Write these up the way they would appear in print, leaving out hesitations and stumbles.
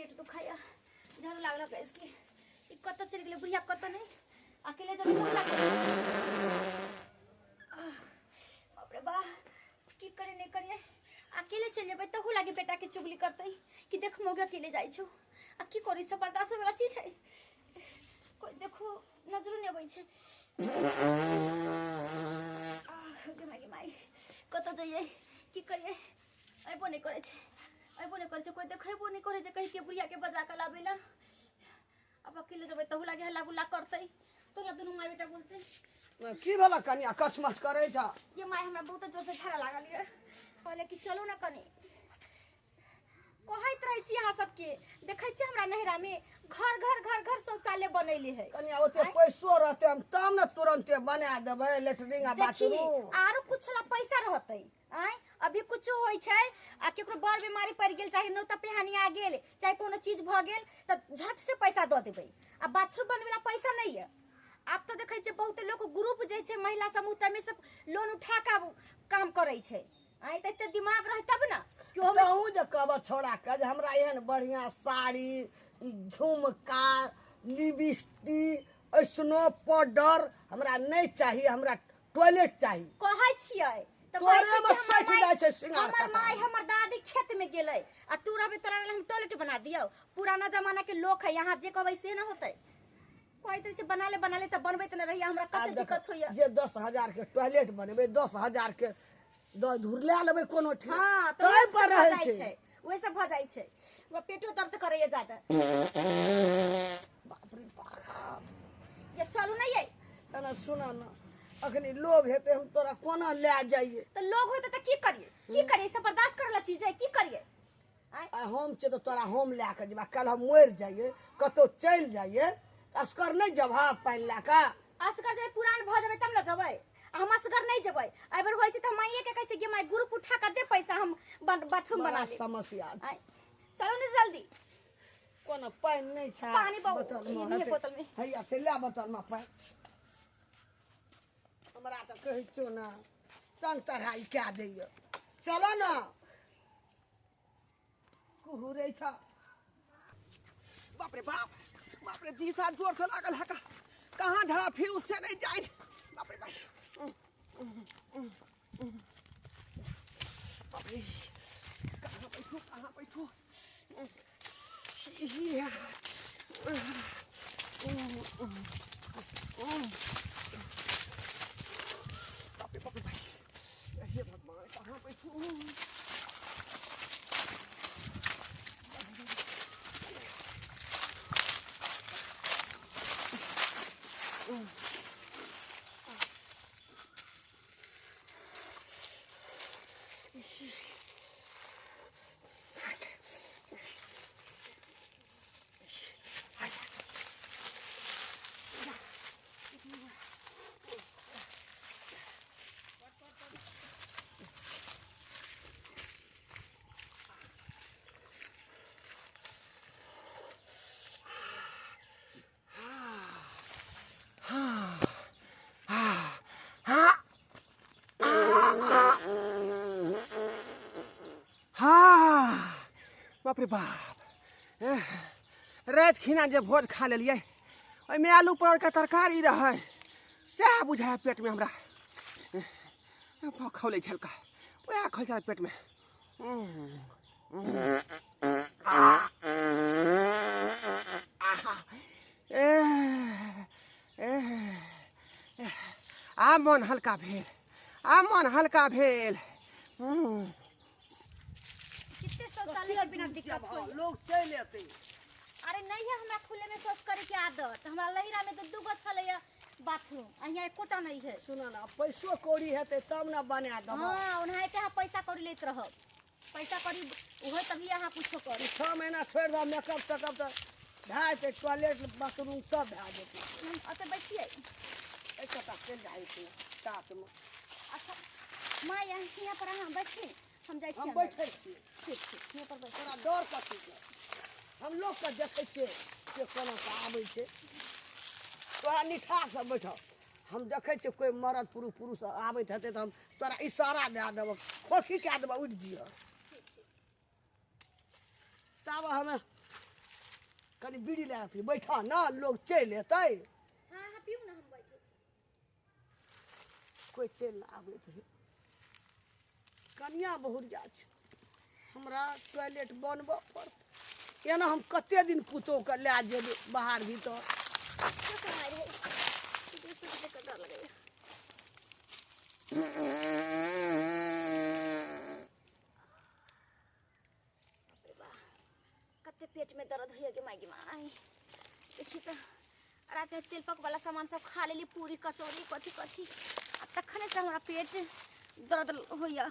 पेट दुखाया झाड़ू लागल गैस के। ई कतऽ चलि गेलै बुढ़िया कतऽ नहि अकेले जब बाप रे बा की करे नहीं करे। अकेले चलि जेबै तहू लागे बेटा के चुगली करतै कि देख मौगे अकेले जाइ छौ। आ की करी सब बर्दाश्त वाला चीज है। कोई देखो नजरो नहीं अबै छै। आह गे माई गे माई कतऽ जइयै की करियै। अयबो नहि करै छै अयबो नहि करै छै कोई देखेबो नहि करै छै कहीं के बुढ़िया के बजा के लाबै ला। अब अकेले जेबै तहू लागे हल्ला गुल्ला करतै तोरा दुनू माय बेटा बोलतै। की भेल कनिया कछमछ करै छ? ये my हमरा बहुत जोर से झगड़ा लागल ये। कहले कि चलू ना कनी कहैत रहै छी अहाँ सबके। देखै छी हमरा नैहरा में घर घर घर घर शौचालय बनैले है। कनिया ओते पैसो रहते हम तब ने तुरंते बना देबै लेटरिन आ बाथरूम। आरो कुछ ला पैसा रहतै। आय अभी कुछ होइ छै आ केकरो बड़ बीमारी पड़ि गेल चाहे नौता पेहानी आ गेल चाहे कोनो चीज भऽ गेल तऽ झट से पैसा दऽ देबै। आ बाथरूम बनबै ला पैसा नहीं है। आब तो देखै छियै बहुत लोग ग्रुप जे छै महिला समूह तमे सब लोन उठा के आब काम करै छै। आय तऽ एते दिमाग रहै तब ना कि ओमे तहूँ जे कहब छोड़ा के जे हमरा एहन बढ़िया साड़ी झुमका लिपस्टिक ऐसनो पाउडर हमरा नहीं चाहिए हमरा टॉयलेट चाहिए। कहै छियै तऽ कहै छै कि हमर सठि जाइ छै सिंगार हमर माय हमर दादी खेत में गेलै आ तू रहबे तोरा लेल हम टॉयलेट बना दियौ। पुराना जमाना के लोग है यहाँ जे कहबै से ना होतै। कहैत रहै छै बना ले तऽ बनबैत नहि रहियै हमरा कते दिक्कत होइया। जे 10,000 के टॉयलेट बनेबै 10,000 के दस धूर लए लेबै कोनो ठाम। हाँ तऽ ओहे पर रहै छै ओहे सब भऽ जाइ छै। वो पेटो दर्द करैया ज्यादा। बाप रे बाप। ये चलू नहीं ये। ना सुना ना अखनी लोग हेतै हम तोरा कोना लए जाइए। तऽ लोग होतै तऽ की करिए की करिए सब बर्दाश्त करे वाला चीज है की करिए। आ हम छै तऽ तोरा हम लए कऽ जेबा कल हम मरि जाइए कतौ चलि जाइए असगर नहि जबह पानि लए कऽ। असगर जेबै पुरान भऽ जेबै तब ने जेबै। हम असगर नहीं जेबै। एहि बेर होइ छै तऽ माइए के कहै छै कि my group उठा कऽ दे पैसा हम बाथरूम बना लेब। समस्या छै। चलू ने जल्दी। कोनो पानि नहि छै। पानी बहुत बोतल में। हैया से ले बोतल में पानि। हमरा तऽ कहै छौ ने तंग तढ़ाई कए दैया। चल ना कुहुरै छ। बाप रे बाप बाप रे दिशा जोर से लागल है कहाँ झड़ा फिर उससे नहीं जाए। बाप रे बाप बाप रे कहाँ बैठू कहाँ बैठू। बाप रे बाप रे भाई हे भगवान कहाँ बैठू। हाँ बाप रे बाप राति खिना जे भोज खा लेलियै ओहिमे आलू परोड़के तरकारी रहै सएह बुझाय पेटमे हमरा खौलै छलका वएह खौल छल पेटमे। आब मन हल्का भेल आब मन हल्का भेल। कितने शौचालय के बिना दिक्कत होइया। लोग चलि एतै। अरे नहीं है हमरा खुले में शौच करे के आदत। हमरा लहिरा में तो दूगो छलैया बाथरूम आ यहाँ एकोटा नहीं है। सुन ना पैसो कौड़ी हेतै तब ने बना देबौ। हाँ ओनाहिते अहाँ पैसा कौड़ी लैत रहब पैसा कौड़ी उहो तभी अहाँ कुछो करू। 6 महीना छोड़ि दऽ मेकअप तेकअप तऽ भए जेतै टॉयलेट बाथरूम सब भए जेतै। ओतऽ बैसियै। एकटा चलि जाइ छै कातमे। अच्छा माँ यहाँ पर अहाँ बैठी हम जाइ छी। हम बैठै छी। ठीक ठीक हियाँ पर बैठ। तोरा डर कथीके? हम लोकके देखै छियै के कोना कऽ आबै छै। तोरा निठासँ बैठह। हम देखै छियै कोइ मरद पुरुष पुरुष आबैत हेतै तऽ हम तोरा इशारा दए देबौ खोखी कए देबौ उठि जिह। तब हमे कनि बीड़ी लए कऽ बैठऽ ने, लोग चलि एतै। हाँ हाँ, पीऊ ना, हम बैठे छी। कोइ चलि नहि आबैत है। कनिया बहुरिया छै, हमरा टॉयलेट बनबऽ पड़तै। एना हम कते दिन पुतोहके लए जेबै बाहर भीतर? डर लगैया। कते पेट में दर्द होइए गे माय गे माय। देखी तऽ, रात में तेलपक वाला सामान सब खा लेली, पूरी कचौड़ी कथी कथी, आ तखने से हमरा पेट दर्द होइए,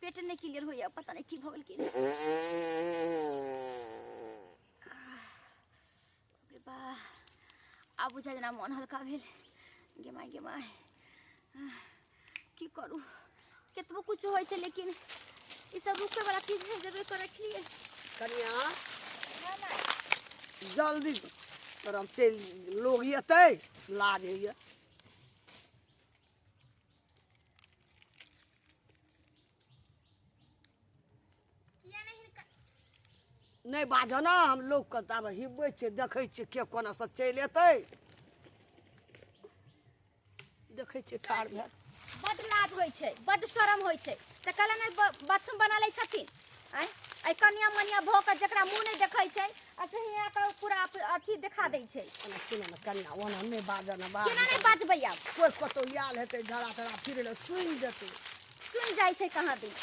पेट नहीं क्लियर होइए, पता नहीं की भऽ गेल की नहि। बाप रे बा, आब बुझा जेना मन हल्का भेल। गे माय गे माय, की करू? केतबो कुछ होइ छै, लेकिन ई सब रुके वाला चीज है जे रोकि कऽ रखलियै। कनिया, जल्दी तोरा हम चलि, लोग एतै, लाज होइए। किया नहीं हिनका नहि बाजऽ ने, हम लोकके ताबे हिबै छियै, देखै छियै के कोना से चलि एतै, देखै छियै ठाढ़ भेल। बड लाज होइ छै, बड शरम होइ छै, तऽ कहला ने बाथरूम बना लै छथिन। आँय, एहि कनिया मनिया भऽ कऽ जकरा मुँह नहि देखै छै, आ से हियाँ कऽ पूरा अथी देखा दै छै। ओना सुनऽ ने कनिया, ओना नहि बाजऽ ने बाज। केना नहि बाजबै आब? कोइ कतहु आयल हेतै झड़ा तड़ा फिरै लए, सुनि जेतै। सुनि जाइ छै कहाँ दिन।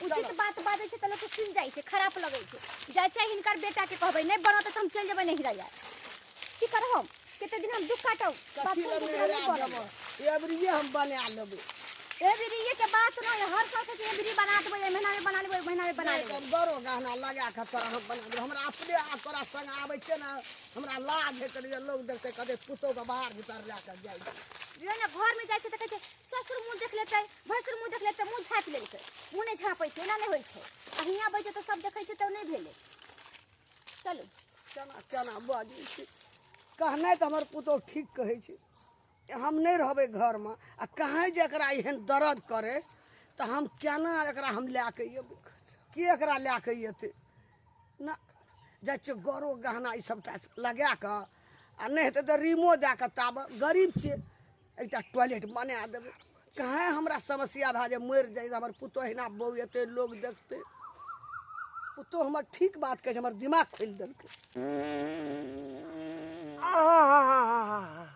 उचित बात बाजै छै तऽ लोक सुनि जाइ छै, खराप लगै छै। जाइ छै हिनकर बेटाके कहबै, नहि बनत तऽ हम चलि जेबै नहिरा। यार, की करब हम? कते दिन हम दुख काटब? कथी लए बाथरूम नहिरा नहि बनल। जेबै? एबरिये हम बना लेबै। एबरिये के बात नहि, हर साल कहै छै एबरी बना देबै, एहि महीना में बना लेबै, ओहि महीना में बना नहि लेबै। तऽ हम गरो गहना लगा कऽ तोरा हम बना देबै। हमरा अपने आ तोरा संग आबै छियै ने, हमरा लाज होइत रहैए, लोक देखतै, कहतै पुतोहके बाहर भीतर लए कऽ जाइ छै। जे ने घर में जाइ छै तऽ कहै छै ससुर मुँह देख लेतै, भैंसुर मुँह देख लेतै, मुँह झाँपि लेलकै, मुँह नहि झाँपै छै, एना नहि होइ छै। आ हियाँ बैठ तऽ सब देखै छै, तऽ नहि भेलै। चलू। केना केना बाजै छै? कहनाइ तऽ हमर पुतोहु ठीक कहै छै। हम नहि रहबै घरमे आ कहीँ जे एकरा एहन दर्द करे तऽ हम केना एकरा हम लए कऽ एबै? के एकरा लए कऽ एतै? ना, जाइ छियै गरो गहना ई सबटा लगा कऽ, आ नहि हेतै तऽ रीमो दए कऽ ताबऽ गरीब छियै, एकटा टॉयलेट बना देबै। कहाँ हमरा समस्या भए जाय, मरि जाइ हमर पुतोहु, एहिना बौएतै, लोक देखतै। पुतोहु हमर ठीक बात कहै छै, हमर दिमाग खोलि देलकै। आहा,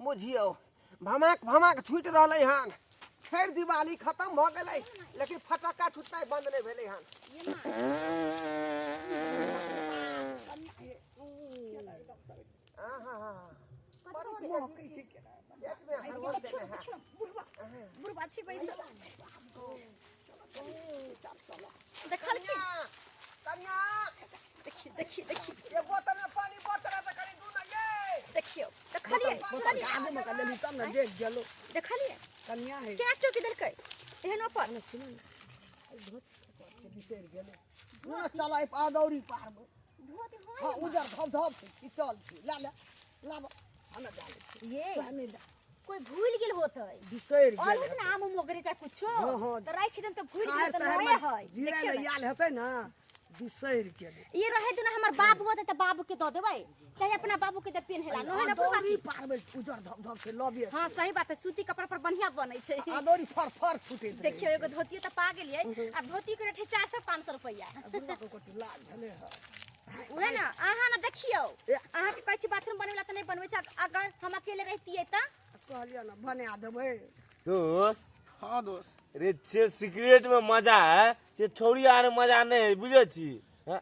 बुझियौ भमाक भमाक छूटि रहलै हन। फेर दिवाली खतम भऽ गेलै, लेकिन फटक्का छूटनाइ बंद नहि भेलै हन। ये माँ। आहा, कथी होइ छै? पेटमे हड़बड़ देने है। बुढ़बा छी बैसल, देखलखिन। कनिया, देखियौ देखियौ देखियौ। ये बोतल में पानी बोतल है तऽ कनि दू ना ये। देखियौ, देखलियै, सुनलियै? आगूमे कऽ लेली तब ने देख गेलो। देखलियै? कनिया हे। केना टोकि देलकै एहनो पर? सुनू ने, बिसरि गेलै ना, चल अदौरी पारबै। धोती? हाँ, उजर धब धब छै, खींचल छै, ला ले, लाब, हमे डालै छी। ये तोरा नहि ला। कोई भूल गेल होतै बिसरि और गेल होत ना आम मोगरे चाहे कुछो। हाँ, हाँ। तऽ राखि देम तऽ भूल गेल छाहरि तऽ ताहरिमे नये है। जीरै देखियौ लए ने। आयल हेतै ने, बिसरि गेलै। ये रहे दू ना, हमर बाबू होतै तऽ बाबू के दऽ देबै, चाहे अपना बाबू के दे पेन्हेला नहे ना बुढ़बा। अदौरी पारबै, उजर धब धब छै, लबे। हाँ, सही बात है, सूती कपड़ा पर बढ़िया बनै छै। अदौरी फर फर छूटैत रहै। देखियौ, एगो धोती तऽ पा गेलियै, आ धोती के रेट है 400-500 रुपैआ। बुढ़बा के कथी लाज भेलै हँ? उहे ने, अहाँ ने देखियौ। ए। अहाँके कहै छी बाथरूम बनबै ला तऽ नहि बनबै छै। अगर हम अकेले रहितियै तऽ कहलियै ने बना देबै। दोस्त। हाँ दोस्त। रे से सिगरेट में मजा है, से छौड़ी आर मजा नहीं है, बुझे छी? हाँ?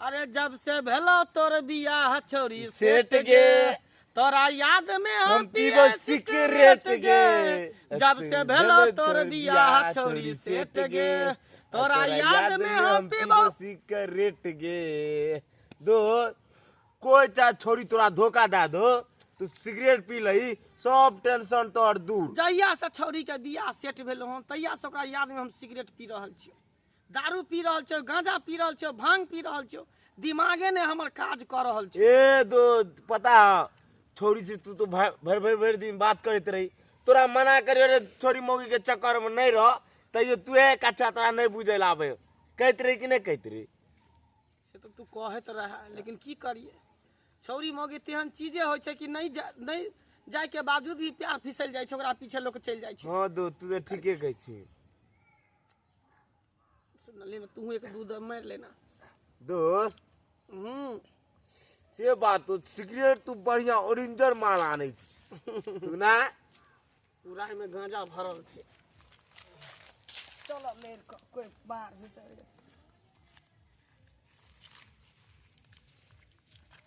अरे जब से भेलो तोर बियाह छौरी सेठ गे, तोरा याद में हम हम पीबो पिए सिगरेट गे। जब से भेलो तोर बियाह छौरी सेठ गे, तोरा याद में हम पीबो सिगरेट गे। दोस्त, कोई चाहे छोरी तोरा धोखा दे दो, तू सिगरेट पी लही, सब टेंशन तोहर दूर। जहिया से छौरी के बियाह सेट भेल हन, तहिया से ओकरा याद में हम सिगरेट पी रहल छियौ, दारू पी रहल छियौ, गांजा पी रहल छियौ, भांग पी रहल छियौ, दिमागे ने हमर काज कऽ रहल छै। ए दो, पता है छोरी से तू तो भर भर भर भर दिन बात करैत रही, तोरा मना करियो रे छोरी मौगी के चक्कर में नहीं रह, तैयो तू एक अच्छा तोरा नहीं बुझे ला आबे। कहैत रही कि नहीं कहैत रही? से तऽ तू कहैत रहे, लेकिन की करिए, छौरी मौगी तेहन चीजे होइ छै कि नहि नहि जाय के बावजूद भी प्यार फिसल जाइ छै, ओकरा पीछे लोक चलि जाइ छै। हँ दोस्त, तू तऽ ठीके कहै छी। सुन ले ने, तू एक दूध मारि लेना दोस्त। हूँ, से बात तो सिगरेट तू बढ़िया ओरिंजर माल आनै छी तू ना? पूरा एहिमे गांजा भरल छै। चलो मेरे को कोई बाहर भीतर।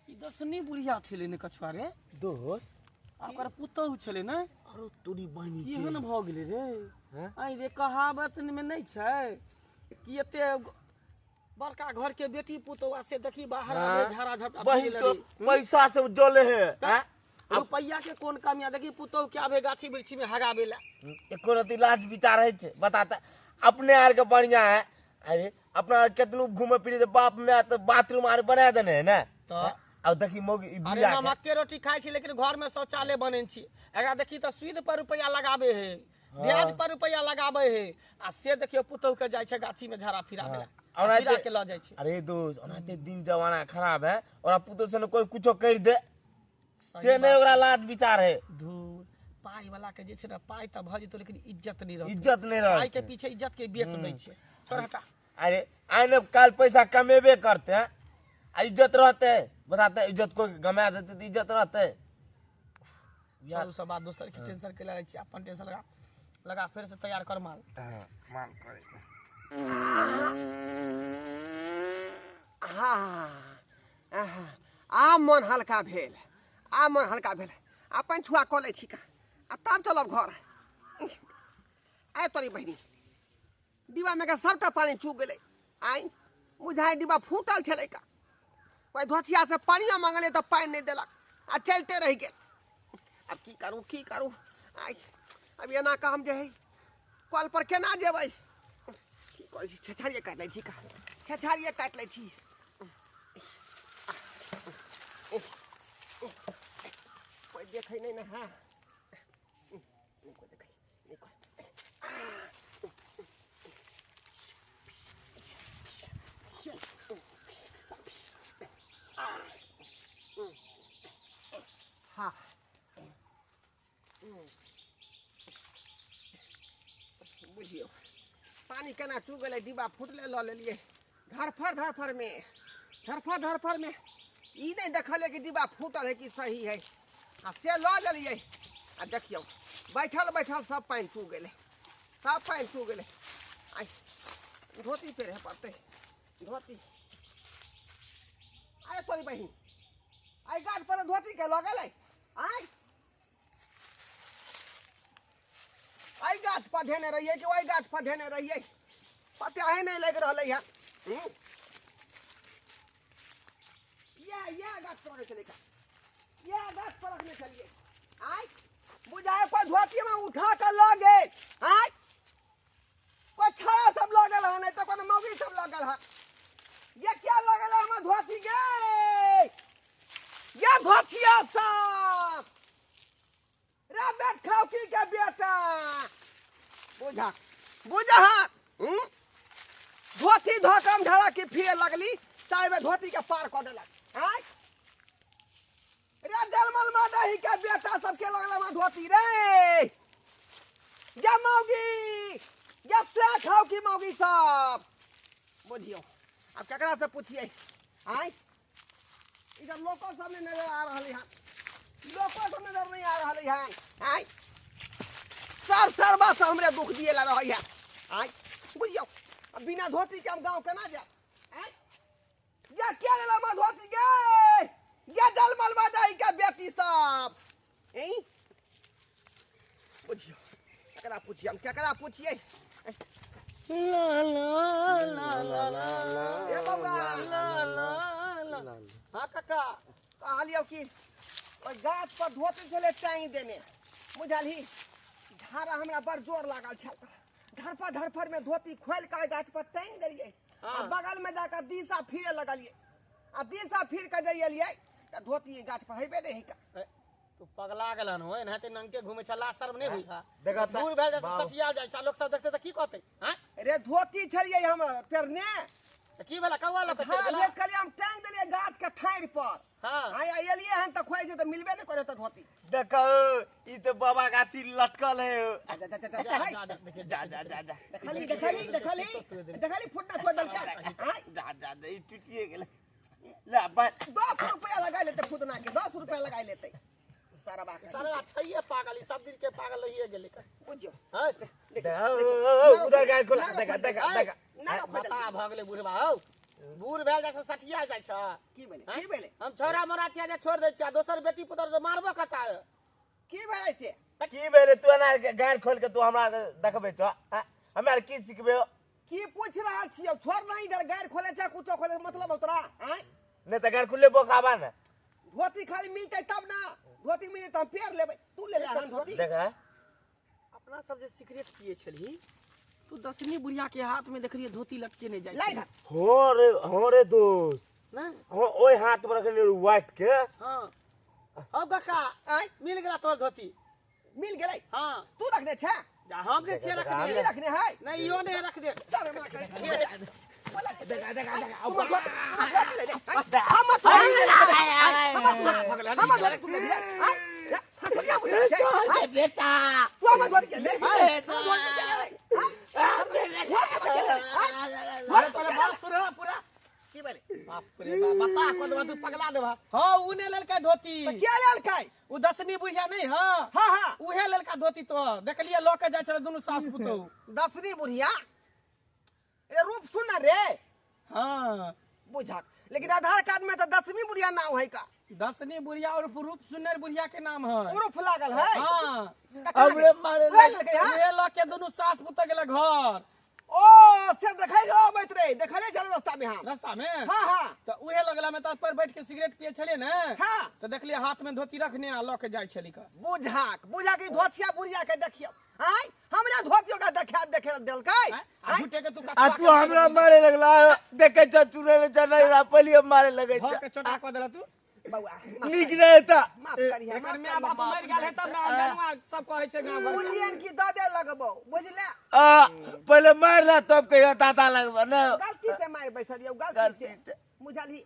ई दसनी बुढ़िया छलै ने कछुआ रे? दोस्त, आ ओकर पुतहु छलै ने? अरे तोरी बहिनी के केहन भऽ गेलै रे? हैं? आइ रे, कहावत मे नहि छै कि एते बड़का घर के बेटी पुतहु आ से देखी बाहर आबे झाड़ा झपटा बहिन भिड़े तो लगे। पैसा से जले है, हैं? रुपैया के कोन कमी आ, देखी पुतहु के आबे गाछी वृक्षी में हगाबे ला। एको रति लाज विचार है छै? बताता अपने आर के बढ़िया है। अरे अपना आर केतनो घूमे फिरे तो बाप में तो बाथरूम आर बना देने है ना। तऽ? अब देखी मौगी ई अरे बुढ़िया के। नमक के रोटी खाइ छी लेकिन घर में शौचालय बने छी। एकरा देखी तऽ सूद पर रुपैया लगाबे है, ब्याज पर रुपैया लगाबे है, आ से देखियो पुतहु के जाइ छै गाछी में झाड़ा फिराबे ला। और आ फिरा के लऽ जाइ छै। अरे दोस्त, ओनाहिते दिन जमाना खराब है और पुतोह से कोई कुछो कर दे से नहीं ओकरा लाज विचार है। धूर, पाइ वाला के जे छै ने, पाइ तऽ भऽ जेतौ लेकिन इज्जत नहि रहतौ। इज्जत नहीं रहे। पाइ के पीछे इज्जत के बेच दै छै। छोड़, हटा। अरे आने काल पैसा कमेबे करते हैं आ इज्जत रहते? बताते इज्जत कोई गमा देते तो इज्जत रहते? छोड़ू सब बात, दोसर के टेंशन के लै छी, अपन टेंशन लगा लगा। फेर से तैयार कर माल। मान करे। हाँ, आहा, आब मन हल्का भेल, आब मन हल्का भेल। अपन छुआ कऽ लै छी का आ तब चलब घर। आय तोरी बहिनी, डिब्बामे के सबटा पानि चू गेलै। आइ बुझाइ डिब्बा फूटल छलै का। ओहि धोथिया से पानियो मंगलै तऽ पानि नहि देलक आ चलिते रहि गेल। आब की करू, की करू? आइ आब एना कऽ हम जे है कल पर केना जेबै? की करै छी, छेछारिए काटि लै छी का, छेछारिए काटि लै छी। कोइ देखै नहि ने? हँ, नहि कोइ देखै, नहि कोइ। हाँ, बुझियौ पानि केना चू गेलै, डिब्बा फुटलै, लऽ लेलियै धरफड़ धरफड़मे, धरफड़ धरफड़मे। ई नहि देखलियै कि डिब्बा फूटल है कि सही है, आ से लऽ लेलियै। आ देखियौ बैठल बैठल सब पानि चू गेलै, सब पानि चू गेलै। आइ धोती पहिरऽ पड़तै, धोती। अरे तोरी बहिन, आइ गाछ पर धोती के लऽ गेलै? आइ एहि गाछ पर धेने रहियै कि ओहि गाछ पर धेने रहियै, पता ही नहि लागि रहलै है। इएह इएह गाछ पर रखने छलियै का? इएह गाछ पर रखने छलियै। आइ बुझाय पर धोतीमे उठा कऽ लऽ गेल। आइ कोइ छड़ा सब लऽ गेल हन, नहि तऽ कोनो मौगी सब लऽ गेल हन। ये क्या लऽ गेल हमर धोती गे? ये धोतिया सब रे बेट खाओ की के बेटा, बुझा बुझा। हूँ, धोती धो कऽ हम ढारा की फिरे लगली ताहिमे धोती के पार कऽ देलक। आँय रे जलमल दही के बेटा सबके लगल हमर धोती रे। ये मौगी, ये से खाओ की मौगी सब। बुझियौ आब केकरा से पुछियै? आँय इधर लोको सब नहि नजर आ रहलै हन, लोको सब नजर नहीं आ रहलै हन। आँय सब सरबा से हमरे दुख दिए ला रहै है। आँय बुझियौ अब बिना धोती के हम गाँव केना जायब? आँय या क्या लेला हमर धोती गे? ये जलमल दही के बेटी सब। ई बुझियौ केकरा पुछियै हम, केकरा पुछियै? ला ला ला ला ला। ए बौआ। ला ला ला। हाँ काका। कहलियौ कि ओहि गाछ पर धोती छलै टाँगि देने, बुझलही? झाड़ा हमरा बड़ जोर लागल छल, धरफड़ धरफड़ में धोती खोलि कऽ ओहि गाछ पर टाँगि देलियै आ बगल में जाकऽ दिशा फिरे लगलियै, आ दिशा फिर कऽ जे एलियै तऽ धोती गाछ पर हेबे नहि है। ए, तू पगला गेलन हो? एनाहिते नंगे घूमे छला, लाज शर्म नहि होइ हा? देखा तऽ- दूर भेल जाइ छै, बाबू। सठिया जाइ छै, लोक सब देखते तऽ की कहतै? हाँ। रे धोती छलियै हम पेरने। तऽ की भेला, कौआ लऽ कऽ चलि झाड़ा गेला? भेट कहलियै हम टाँगि देलियै गाछ के ठाढ़ि पर। हाँ। आइ टाका तीर लटकल है। जा, जा, जा, जा, जा, जा जा जा जा। देखली देखली देखली देखली फुटना छोड़ देलकै। आँय? जा जा जा, ई टूटिए गेलै। ले बन। 10 रुपया लगा लेते फुदना के, 10 रुपया लगा लेते सारा बात। सारा छैये पागल, ई सब दिन के पागल रहिए गेलै। बुझियो। हैं? उधर गाय खोला, देखा देखा देखा। ना ना। बता भऽ गेलै बुढ़बा हौ, बूढ़ भेल जाइ छै, सठिया जाइ छै। की भेलै? की भेलै? हम छौड़ा मोरा छियै जे छोड़ दै छियै, दोसर बेटी पुतोह तऽ मारबो करता। की भेलै से? की भेलै? तू एना गाड़ खोल के तू हमरा देखबै छौ? हमरा आर की सिखबै? की पूछ रहल छियौ? छोड़ ना इधर, गाड़ खोले छै, कुछो खोले, मतलब हो तोरा? आँय? नहीं तऽ गाड़ खुले बोकाबा ने। धोती खाली मिलतै तब ना, धोती मिलतै तऽ हम पेर लेबै। तू ले ले हन धोती। देखा। अपना सब जे सिगरेट पिए छलही, तू दसनी बुढ़िया के हाथ में देखलिए धोती लटके नहीं जाइ। लाई धर। हो रे, हो रे दोस्त। ना। हो, ओहि हाथ में रखने वाइट के। हाँ हौ काका। आँय? मिल गेला तोहर धोती। मिल गेलै? हाँ। तू रखने छै? जा, हम नहि छियै रखने। ई रखने है। नहीं, इहो नहीं रख दे। चल मार कर। देखा देखा देखा। हमर धोती, हमर धोती ले ले। हमर धोती ले ले, हमर धोती तू ले ले। आँय? हथुरिया बुझै छै? आँय? बेटा। तू हमर धोती के ले, हमर धोती के ले। आँय? पहले बात सुन ना पूरा। की भेलै? बाप रे बाप, बता कोन देबा तू, पगला देबा। हाँ, उ ने लेलकै धोती। के लेलकै? उ दसनी बुढ़िया नहीं? हाँ। हाँ हाँ। उहे लेलका धोती, तो देखलिए लऽ के जाइ छलै दुनू सास पुतोहु। दसनी बुढ़िया रे, रूप सुन रे। हाँ। बुझक, लेकिन आधार कार्ड में तो दसवीं बुढ़िया नाम है का? दसनी बुढ़िया और रूप सुनर बुढ़िया के नाम है। उर्फ लागल है। हाँ। हमरे मारे। उहे लेलकै? हाँ। उहे लऽ के दुनू सास पुतोह गेलै घर। ओ से देखै अबैत रहे, देखले चल रास्ता में हम। रास्ता में? हाँ हाँ। तऽ उहे लगला में तऽ पर बैठ के सिगरेट पिए छलिए ने। हाँ। तऽ देखलिए हाथ में धोती रखने आ लऽ के जाइ छली का। बुझाक बुझाक, ई धोतिया बुढ़िया के देखियौ। आय, हमरा धोतियो के देखा देखे देलकै? आ झूठे के तू आ तू हमरा मारे लगला, देखे छ, चुने ले छ नहीं, पहले मारे लगे भऽ छ। के चोटा कऽ देला तू। बौआ। नीक नहीं था। माफ करिहे। एकर माय बाप मरि गेल है तब ने जनुआ सब कहै छै गाँव घर। बुझलियन कि दऽ दे लगबौ, बुझले? आ पहले मार ला तब कहियो दादा लगबा न। गलती से मारि बैसलियौ, गलती से, बुझलही?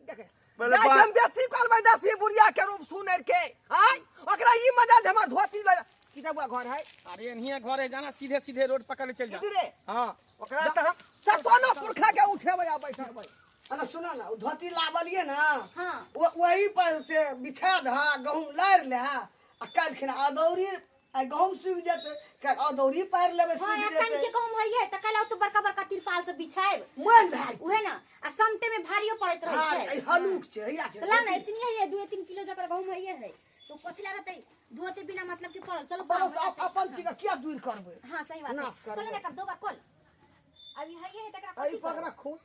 देखे। पहिले जाइ हम बेसी कहबै दसी बुढ़िया के रूप सुनर के। आय, ओकरा ई मजा जे हमर धोती ल की बौआ घर है? अरे एनहिए घर है, जाना सीधे सीधे रोड पकड़ के चल जा। इधरे? हाँ। ओकरा तऽ हम सतोनो पुरखा के उठेबै आ बैठेबै। अरे सुना ना, ओ धोती लाबलिए ना? हाँ। वही पर से बिछा दहा, गहूम लारि ले आ काल्हि खिना अदौरी, आ गहूम सूखि जेतै, काल्हि अदौरी पारि लेबै। हाँ। सूखि एखन के जेतै। गहूम हइए तऽ काल्हि औतौ बड़का बड़का तिरपाल सब बिछाएब। मोन भाई। उहे ना, आ समटे में भारियो पड़ैत रहै हाँ। छै। ई हलुक छै, हैया छै। तऽ ला ना, इतनी है, 2-3 किलो जकर गहूम हइए है तो कथी ला रहतै धोते बिना मतलब के पड़ल? चलो। बरो काम हो जातै। अपन चीज के किया दूर करबै? हाँ, सही बात है। नाश करबै। चलो ना, एकर दो बार कोल अभी हइए है तकरा एहि कथी पकड़ा करब? खूट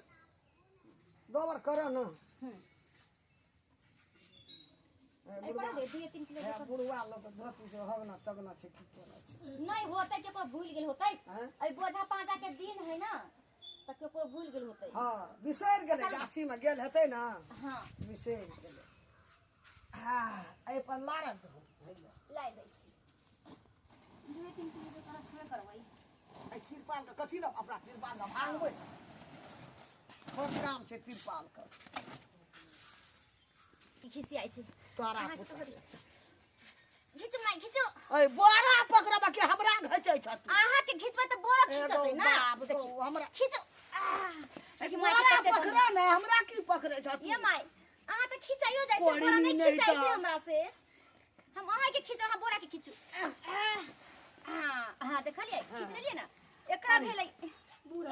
दोबर कर ना। एहि पर दे, 2-3 किलो हे जकर। बुढ़वा लोग के धोती से हगना तगना छै, की कोना छै? नहीं होतै, केकरो भूल गेल होतै। हैं? अभी बोझा पांचा के दिन है ना, तऽ केकरो भूल गेल होतै। हाँ, बिसरि गेलै, गाछी में गेल हेतै ना। हाँ। बिसरि गेलै। हाँ, एहि पर लारब दहो। लाइ दै छी, 2-3 किलो जकर रखबे करबै। एहि तिरपाल के कथी लग, अपना तिरपाल के भांगबै, बड़ काम छै तिरपाल के। खिसियाइ छै। तोरा अहाँ से तऽ घिचू माय, घिचू। अरे बोरा पकड़बा के हमरा घचै छ तू? अहाँ के घिचबै तऽ बोरा एगो खिचतै ना। बाप देखी, गो, हमरा खिचू। आह, देखी माय के बोरा कते दम। पकड़ा ना, हमरा की पकड़ै छ तू? ये माय, अहाँ तऽ खिचाइयो जाइ छै। कोड़ी बोरा नहि नहि खिचाइ छै तऽ। हमरा से। हम अहाँ के खिचू, अहाँ बोरा के खिचू। आह, हाँ, देखलियै, खींच लेलियै ना। एकरा भेलै,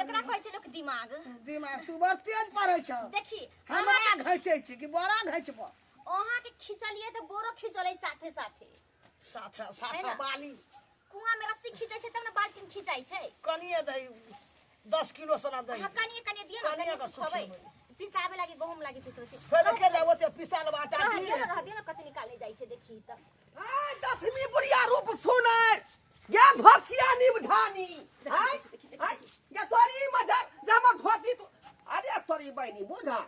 एकरा कहै छै लोक दिमाग। दिमाग तू बड़ तेज पढ़ै छ। देखी। हमरा घचै छी कि बोरा घचब? अहाँ के खिचलियै तऽ बोरो खिचलै साथे साथे। साथे है साथे। ना? बाली। कुआं में रस्सी खींचै छै तब ने बाल्टीन खिंचाइ छै। कनिए दही, 10 किलो सोना दही। अहाँ कनिए कनिए दियौ ने। कनिए कनिए के सुखबै। सुखेबै। पिसाबे लागी, गहूम लागी पिसबै छै। फेर के जाय ओते पिसाल आटा रह दी। दियौ ने, रह दियौ ने, कते निकाले जाइ छै देखी तऽ। आय दसमी बुढ़िया रूप सुनर गे, धोतिया निबझानी। आय आय गे, तोरी मजर जे हमर धोती तू, अरे तोरी बहिनी, बुझा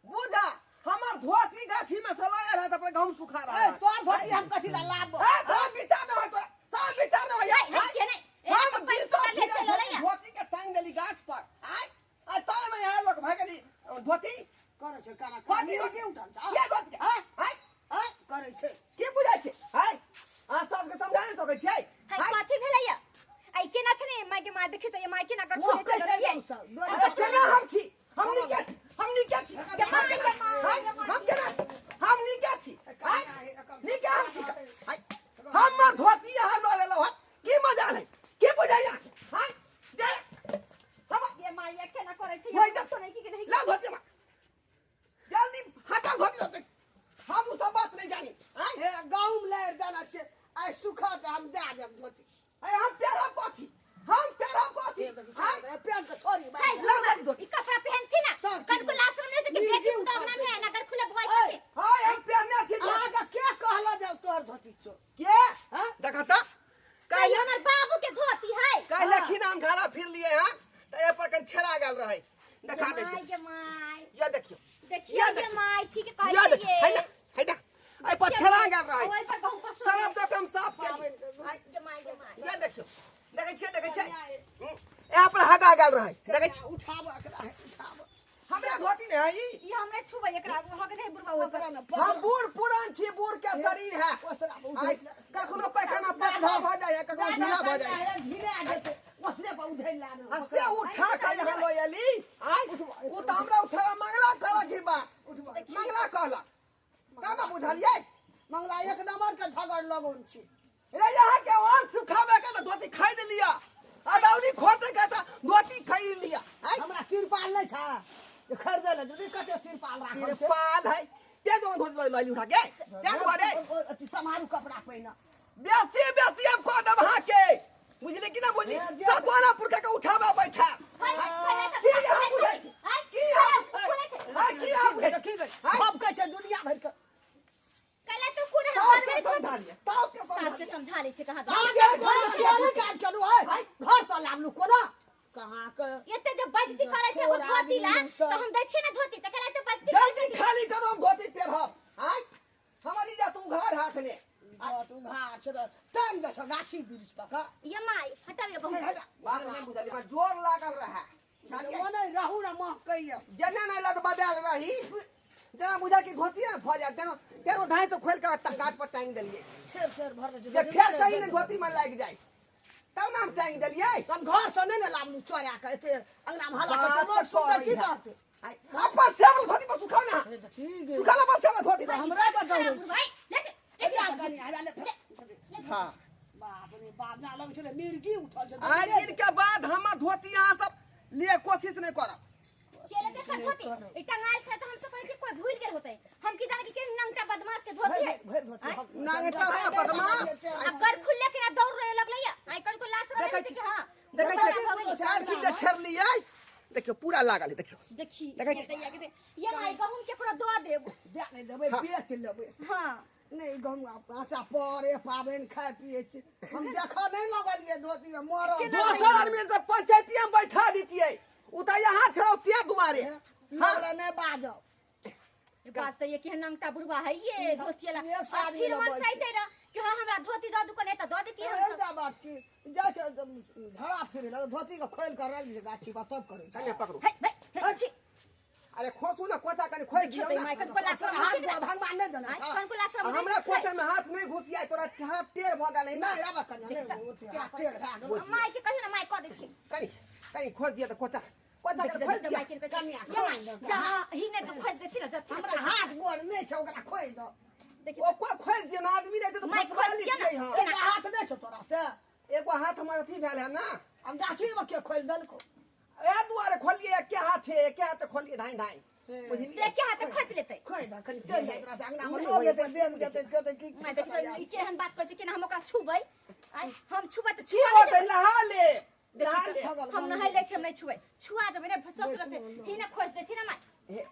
बुझा, हमर धोती गाछी में से लऽ आयल है तऽ अपने गहूम सुखा रहा ए है। तोर धोती हम कथी ला लाबो? ए, तोरा विचार न है, तोरा सारा विचार न है। है, है, के नहि? ए, हम तऽ पैर बीसो पकड़ ले, चलो लैया। धोती के टांग देली गाछ पर। आय आय, तोरे में यहाँ लोग भऽ गेली धोती। करै छै काना धोती के उठल छै। के धोती? आय आय आय करै छै। की बुझाइ छै? आय अहाँ सबके समझा नहि सकै छियै? है कथी भेलैया आई केना छै ने माय के माय देखी त ये माय केना कर मुँह कैसे एकदम सब अरे केना हम छी, हम नीके, हम नीके छी, हम केना, हम केना, हम नीके छी, नीके हम छी। हमर धोती अहाँ लऽ लेलहुँ हँ, की मजा नहि, की बुझैया? हाँ दे हम ये माय ये केना करै छै? होय जा। सुनै की नहीं? ला धोती हमरा, जल्दी हटा धोती, हम ओ सब बात नहीं जानी। आँय हे गहूम लारि देने छै, आइ सुखत हम दए देब धोती। अरे हम पेरा कथी, हम पेरा कथी? आँय पेंट के छोड़ी है ला धोती, धोती। ई कपड़ा पहनथी ना तब की? कनको लाशरम नहीं छै कि मिर्गी बेटी उठा उतार ना छै। है ना कर खुले धोइ छथि। हाँ हम पहनने छी धोती। अहाँके के कहला जे तोहर धोती छौ? के देखा त कहीं हमर बाबू के धोती है। काल्हि लखी नाम घारा फिर लिए हैं त ए पर कन छेड़ा गेल रहै, देखा दे। माय के माय ये देखियो, देखियो या ये देखियो। माय ठीक कहै ये छै। देखियो, है ना, है ना, ए पर छेड़ा गेल रहै। ओइ पर गहूम पसो सरफ तो कम साफ के के माय के माय। ये देखियो, देखै छियै, देखै छियै, यहाँ पर हगा गेल रहै, देखै छी। उठाब एकरा, हे उठाब। हमरा धोती नहीं है ई। ई हमरे छुबै एकरा हग नहीं बुढ़वा ओइ पर। ओकरा ने हम बूढ़ पुरान छी, बूढ़ के शरीर है। ओसरा आइ कखनो पैखाना पतला भऽ जाइ है, कखनो ढीला भऽ जाइ है। ढीला जेतै, ओसरे पर उधेल लाने। आ से उठा के यहाँ लऽ एली। आइ उ तऽ हमरा उठा मंगला कहलक ही बात, मंगला कहलक तब ने बुझलियै। मंगला एक नंबर के झगड़ लगौन छी। रे यहाँ के अन्न सुखावे के तऽ धोती खरीद लिया, अदौरी खोटे के तऽ धोती खरीद लिया। आइ हमरा तिरपाल नहि छै जे खरीदै लए जेतै, कते तिरपाल राखल छै? तिरपाल है ते दोन धोती लऽ लऽ उठा के ते दुआरे। अथी समारू कपड़ा पहिना। बेसी बेसी हम कह देब अहाँके, बुझली कि ना बुझली? हे, जे- सतवाना पुरखा के उठाबे बैठा। है, है, की यहाँ बुझै छी? है, की यहाँ? खुले छै। हाँ, की यहाँ बुझै छी? की गई हम कहै छै दुनिया भरि के कला तो पूरा साउस हमर के मेरे समझा लिअ, साउस के समझा सास के लिअ। समझा ले छै कहाँ हम दो। जे घर चोरी काम केलहुँ है, घर से लाबलू कोना कहाँ के? एते जब बजती करै छै एगो तोरा धोती ला आदमी त हम दै छियै ना धोती त कला एते बजती करै जल्दी खाली करो, हम धोती पेरहब। आँय हमर इज्जत उघार हाथ ने इज्जत उघार छै तऽ टांग दे छै गाछी वृक्ष पर के। ये माय हटाउ ये बहुत। नहीं, हटा। बात नहीं बुझलियै, हमरा जोर लागल रहै। मने रहू ने महकैया। जेना नहि लग बदल रही, जेना बुझा कि धोतिए भऽ जायत, तेना तेरो धाँइ से खोलि कऽ काट पर टाँगि देलियै। छेर छेर भरल छै। जे फेर कहीं नहि धोती में लागि जाय तब ने हम टाँगि देलियै। हम घर से नहि ने लाबलू चोरा के, एते अंगना में हल्ला बात करते लोग तऽ सुनतै की करैया। कहतै? आइ, अपन सेवल धोती पर सुखाउ ने, हे देखी गे। सुखाउ ने अपन सेवल धोती पर। हमरा के दौड़ै छै। भाई ले ले ले आ कनी, आ ले। हाँ बाप रे बाप, ना लगै छलै मिर्गी उठल छै। आइ दिन के बाद हमर धोती अहाँ सब लिए कोशिश नहि करब। केले देखर धोती ई टंगाल छै त हम सब कहै कि कोई भूल गेल होतै, हम की जाने कि के नंगटा बदमाश के धोती है। भरि धोती आँय? नांगटा है बदमाश। अब घर खुले के ना दौड़ रहे लगलै या आई कल को लाश रहे देखै छै छी। कि हां देखै छियै काल्हि की जे छेड़लियै, देखियौ पूरा लागल है, देखियौ। देखी देखै ये छी। दैया के दे ये माय गहूम के पूरा दऽ देब। दए नहि देबै, बेच लेबै। हां नहि गहूम आटा परे पाबनि खाइ पियै छी, हम देखऽ नहि लगलियै धोती मे मरल। दोसर आदमी तऽ पंचायतिये में बैठा दितियै, उ तऽ यहाँ छौ ते दुआरे। लगले नहि बाजब। बात तऽ ये केहन नंगटा बुढ़वा है ये धोती वाला। एक सौ आदमी अस्थिर मन लबै से अइतै रह कि हां हमरा धोती दऽ दू कने तऽ दऽ देतियै हम सब। एकटा बात की जाइ छै धरा फिरै लए, धोती के खोलि कऽ राखि दै छै गाछी पर तब करै छै। कने पकड़ू। है भाई है छी। अरे खोसू ना कोचा, कने खोलि दियौ देखियौ ना। माय कन को लाश तोरा हाथ गोड़ भगवान नहि देने आइ छौ? कन को लाश हमरा कोचा में हाथ नहीं घुसियाय, तोरा हाथ टेढ़ भऽ गेलै ना। नहि आबऽ कनिया, नहि ओते हाथ टेढ़ भए गेल। माय के कहियो ना माय कऽ देथिन। कनी कनी खोज दिअ तऽ कोचा, कोचा देखि कने खोलि देखि दिअ। माय के कहै छै, कनिया ये माय खोलि दे। जा ही ने तो खोज देथिन ना जथिन। हमरा हाथ गोड़ नहि छै, ओकरा खोलि दऽ। देखि ओ कोइ खोलि दियौ ना, आदमी रहतै तऽ माय खोसबा खोसि दियौ ना। लितियै। हँ एकटा हाथ नहि छौ तोरा से? एगो हाथ हमर अथी भेल है ना। आब गाछी मे के खोलि देलकौ? ए दुआरे खोलिए, एके हाथ है, एके हाथ खोलिए धाई धाई, बुझलियै? एके हाथे खोसि लेतै। खोलि दऽ कनी, चलि जाइत रहतै अंगना मे, नहि लोग होइए, एतै देख जेतै कहतै की माय देखि तऽ ई केहन बात कहै छै, केना हम ओकरा छुबै? आइ हम छुबै तऽ की छुआ होतै? नहा ले, नहा ले। हम नहाय लै छी, हम नहि छुबै, छुआ जेबै ने ससुर रहतै ही ने खोसि देथिन ना माय। हे,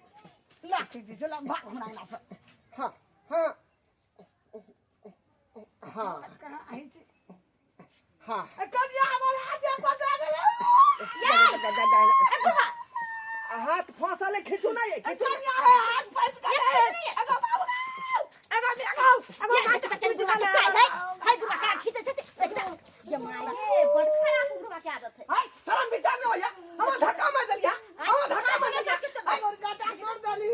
लाठी दी चल भाग हमरा अंगना से। हाँ हाँ हाँ कहाँ आइ छी? हाँ ए कनिया हमर हाथे फसा गेलै। ये जा, जा, जा, जा। ए बुढ़वा हाथ फंसल है, खींचू ना ये, खींचू ना। कनिया हे हाथ फंस गेलै। ये एगो बाबू एगो एगो ये देखि तऽ केहन बुढ़वा के चाल है, है बुढ़वा केना खींचै छै एकदम। ये माय ये बड़ खराब बुढ़वा के आदत है। हाय शरम विचार नहीं होया, हमरा धक्का मार देलिया, हमरा धक्का मार देलिया। हमर गाटा तोड़ देली।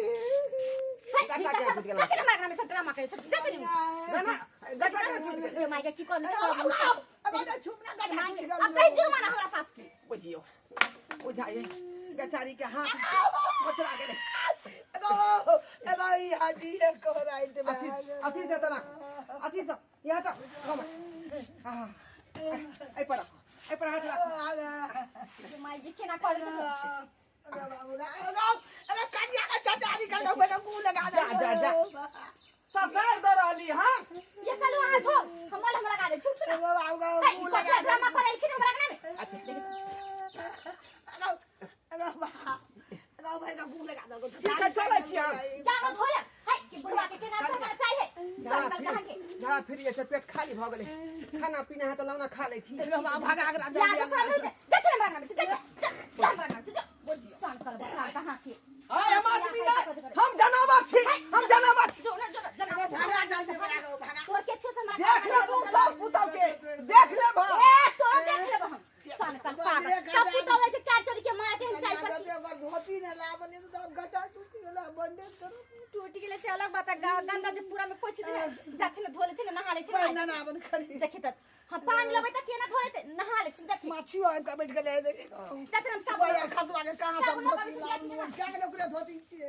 है काका के टूट गेल। जते हमरा अंगना में सब ड्रामा करै छै जते ना ना गटा के टूट गेल। ए माय के की कहलकै? अरे छुपना गटा टूट गेल। अब कहीं जुर्माना हमरा सास के। बुझियो बुझाइए बेचारी के हाथ पचरा गेलै। एगो एगो ई हड्डी एक राइत में अथी अथी से तना अथी से यहाँ तक कम। हाँ, एहि पर राखो, एहि पर हाथ राखो। ए माय जी केना कहलकै? अरे कन्या के चाचा निकल गए, बेटा मुंह लगा दे। जा, जा, जा। ससैर दऽ रहली हम। ये चलू अहाँ धो, हम मलहम लगा दे छुट ना। बाबू हे, मुंह कथी लगा ड्रामा करे एलखिन हमरा अंगना में? अच्छा। अरे भाई का मुंह लगा दे। ठीक है, चलै छी हम। जानो धो ले। हे कि बुढ़वा के केना करना चाहिए झाड़ा सब कहाँ के फिर झाड़ा फिर जाइ छै, पेट खाली भऽ गेलै। खाना पीना है तऽ लौना खा लै छी। भगा के लाजो शरम नहीं छै। जाते हमरा अंगना में से, जा जा जा हमरा अंगना में से जा। सान कर बता कहाँ के। आय हम आदमी नहि, हम जनावर छी, हम जनावर छी। जो ना जो ना जना भगा डाल दे, भगा भगा। तोर के छो से हमरा देख ले तू सब पुतौ के, देख ले भा। ए तोर देख लेब हम सान कर पागल। तब पुतौ रहै छै चार चोरी के मारते हम चाय पत्ती। अगर धोती न लाबले तो गटा टूट गेला, बंडे करो। टूट गेलै से अलग बात है, गंदा जे पूरा में पोछि दे जाथिन धो लेथिन नहा लेथिन। पहिना ना बन खरी। देखी त हम पानी लेबै त केना धो लेतै नहा लेथिन जाथिन। माछी आबि के बैठ गेलै। जाथिन हम साबुन यार खतवा के कहां सब साबुन धोती लगाबै छी, लाबलु? क्या के ओकरे धोती छियै?